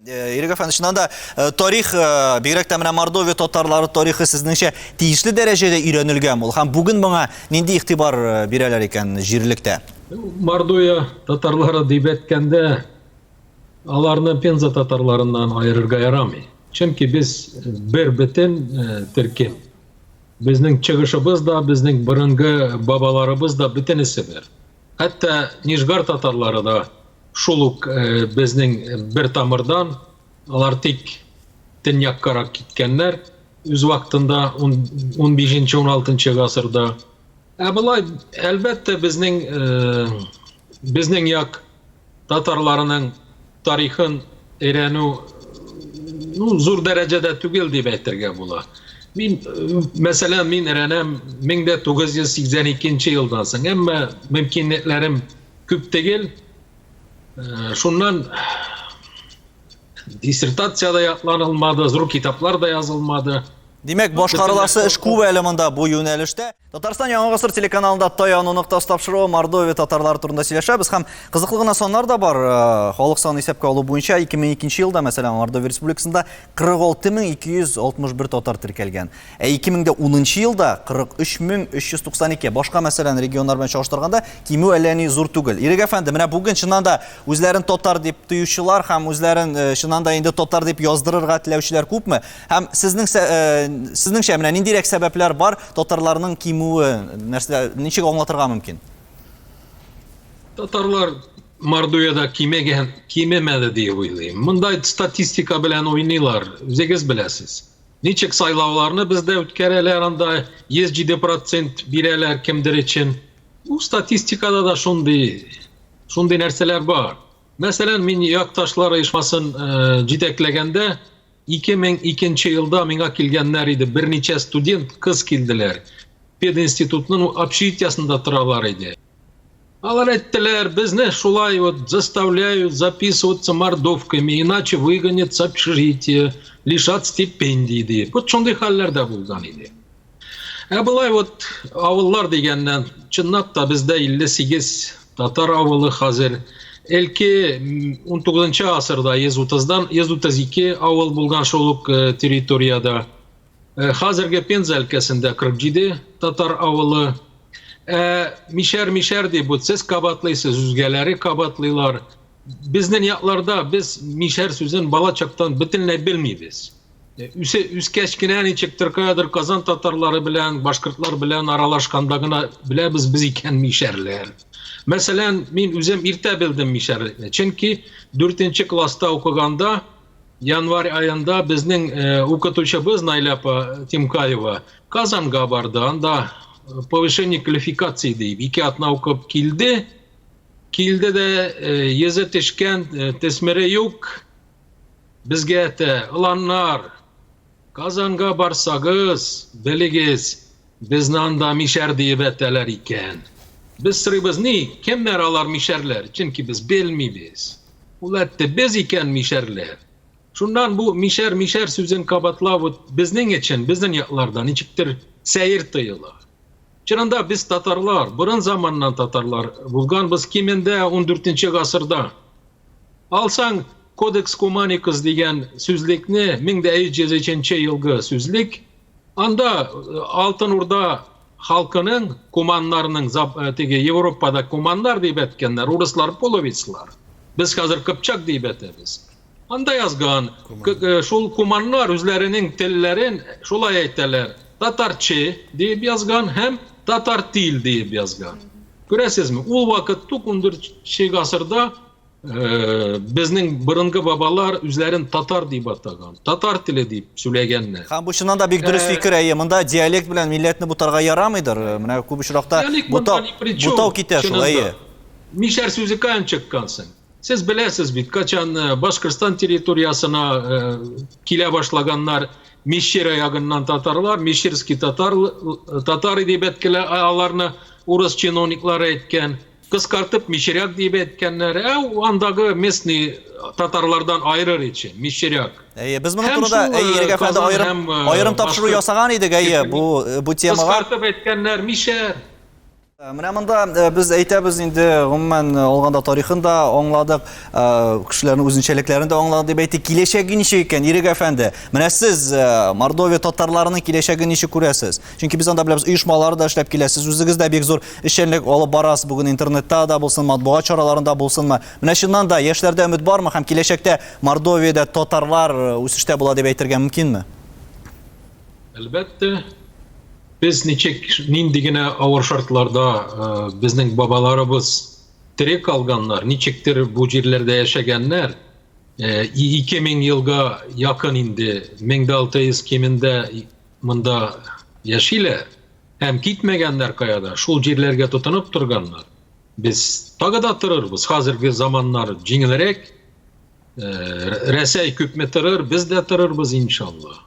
Э, Ирек әфәнде, чыннан да э, тарих, э, бигрәк тә менә Мордовия татарлары тарихы сезнеңчә тиешле дәрәҗәдә өйрәнелгән ул һәм бүген моңа нинди игътибар бирәләр икән җирлектә? Мордовия татарлары дип әйткәндә, аларны Пенза татарларыннан аерырга ярамый. Чөнки без бер бөтен төркем. Безнең чыгышыбыз да, безнең борынгы бабаларыбыз да бөтенесе бер. Хәтта Нижгар татарлары да Шул ук безнең бер тамырдан, алар тик төньяккарак киткәннәр үз вакытында 15-16 гасырда. Ә болай, әлбәттә, безнең безнең як татарларының тарихын өйрәнү ну, зур дәрәҗәдә түгел дип әйтергә була. Мин, мәсәлән, мин өйрәнәм 1982 елдан соң, әмма мөмкинлекләрем күп түгел. Шуннан диссертация дә якланылмады, зур китаплар да язылмады. Димәк, башкарыласы эш күп әле монда бу юнәлештә. Татарстан Яңа гасыр телеканалында Таяну ноктасы тапшыруы Мордовия татарлары турында сөйләшәбез һәм кызыклы гына саннар да бар. Халык санын исәпкә алу буенча 2002 елда, мәсәлән, Мордовия Республикасында 46261 татар теркәлгән. Ә 2010 елда 43392. Башка, мәсәлән, регионнар белән чагыштырганда, кимү әллә ни зур түгел. Ирек әфәнде, менә бүген чыннан да үзләрен татар дип тоючылар һәм үзләрен э, чыннан да инде татар дип яздырырга теләүчеләр күпме? Һәм сезнең э, сезнеңчә менә ниндирәк сәбәпләр бар татарларның кимүе, нәрсә ничек аңлатырга мөмкин? Татарлар Мордовиядә кимегән, кимемәде дип уйлыйм. Монда статистика белән уйныйлар, үзегез беләсез. Ничек сайлауларны бездә үткәрәләр анда 107 процент бирәләр кемдер өчен. Бу статистикада да шундый шундый нәрсәләр бар. Мәсәлән, мин якташлар оешмасын э, җитәкләгәндә 2002 елда миңа килгәннәр иде, берничә студент кыз килделәр. Пединститутның общежитиясендә торалар иде. Алар әйттеләр, безне шулай вот заставляют записываться мордовками, иначе выгонят с общежития, лишат стипендии дип. Вот шундый хәлләр дә булган иде. Ә болай вот авыллар дигәннән, чынлап та бездә 58 татар авылы хәзер. Элки 19 гасырда 130-дан 132 авыл булган шул ук э, территориядә. Э, хәзерге Пенза өлкәсендә 47 татар авылы. Ә мишәр мишәр дип вот сез кабатлыйсыз, үзгәләре кабатлыйлар. Безнең якларда без мишәр сүзен бала чактан бөтенләй белмибез. Э, үсе үскәч кенә ничектер каядыр Казан татарлары белән, башкортлар белән аралашканда гына беләбез без икән мишәрләр. Мәсәлән, мин үзем иртә белдем мишәрлекне. Чөнки 4 класста укыганда Январь аенда безнең э, укытучыбыз Наилә апа Тимкаева Казанга барды. Анда э, повышение квалификации дип ике атна укып килде. Килде дә э, йөзе төшкән, төсмере юк. Безгә әйтә, оланнар, Казанга барсагыз, белегез, безне анда мишәр диеп әйтәләр икән. Без сорыйбыз, ни, кемнәр алар мишәрләр? Чөнки без белмибез. Ул әйтте, без икән мишәрләр. Шуннан бу мишәр-мишәр сүзен кабатлау вот безнең өчен, безнең якларда ничектер сәер тоела. Чынында без татарлар, борын заманнан татарлар булганбыз, кимендә 14 гасырда. Алсаң, Кодекс Куманикус дигән сүзлекне, 1303 елгы сүзлек, анда э, Алтын Урда халкының, куманнарның, э, теге Европада куманнар дип әйткәннәр, урыслар половецлар. Без хәзер кыпчак дип әйтәбез. Анда язган, э, шул куманнар үзләренең телләрен шулай әйтәләр. Татарчы дип язган һәм татар тил дип язган. Күрәсезме, ул вакыт тук 14 гасырда э, безнең борынгы бабалар үзләрен татар дип атаган, татар теле дип сөйләгәннәр. Һәм бу чыннан да бик дөрес э, фикер, әйе. Монда диалект белән милләтне бутарга ярамыйдыр. Менә күп очракта бутау, бутау китә шул, әйе. Мишәр сүзе каян чыккан соң? Сез беләсез бит, качан э, Башкортстан территориясенә э, килә башлаганнар Мещера ягыннан татарлар, мещерский татар, э, татары дип әйткәләр, аларны урыс чиновниклары әйткән. Кыскартып мещеряк дип әйткәннәр. Ә андагы местный татарлардан айырыр өчен мещеряк. Әйе, без моның турында әйе, Ирек әфәнде аерым аерым тапшыру ясаган идек, әйе, бу бу темага. Кыскартып әйткәннәр мишәр. Менә монда без әйтәбез инде, гомумән алганда тарихын да аңладык, кешеләрнең үзенчәлекләрен дә аңладык дип әйтик. Киләчәге ничек икән, Ирек әфәнде? Менә сез Мордовия татарларының киләчәген ничек күрәсез? Чөнки без анда беләбез, оешмалар да эшләп килә. Сез үзегез дә бик зур эшчәнлек алып барасыз бүген интернетта да булсын, матбугат чараларында булсынмы. Менә чыннан да яшьләрдә өмет бармы һәм киләчәктә Мордовиядә татарлар үсештә була дип әйтергә мөмкинме? Әлбәттә, без ничек, нинди генә авыр шартларда э, безнең бабаларыбыз тере калганнар, ничектер бу җирләрдә яшәгәннәр, 2000 э, елга якын инде, 1600 кимендә монда яшиләр һәм китмәгәннәр кая да, шул җирләргә тотынып торганнар. Без тагы да торырбыз, хәзерге заманнар җиңелрәк. Э, Рәсәй күпме торыр, без дә торырбыз иншалла.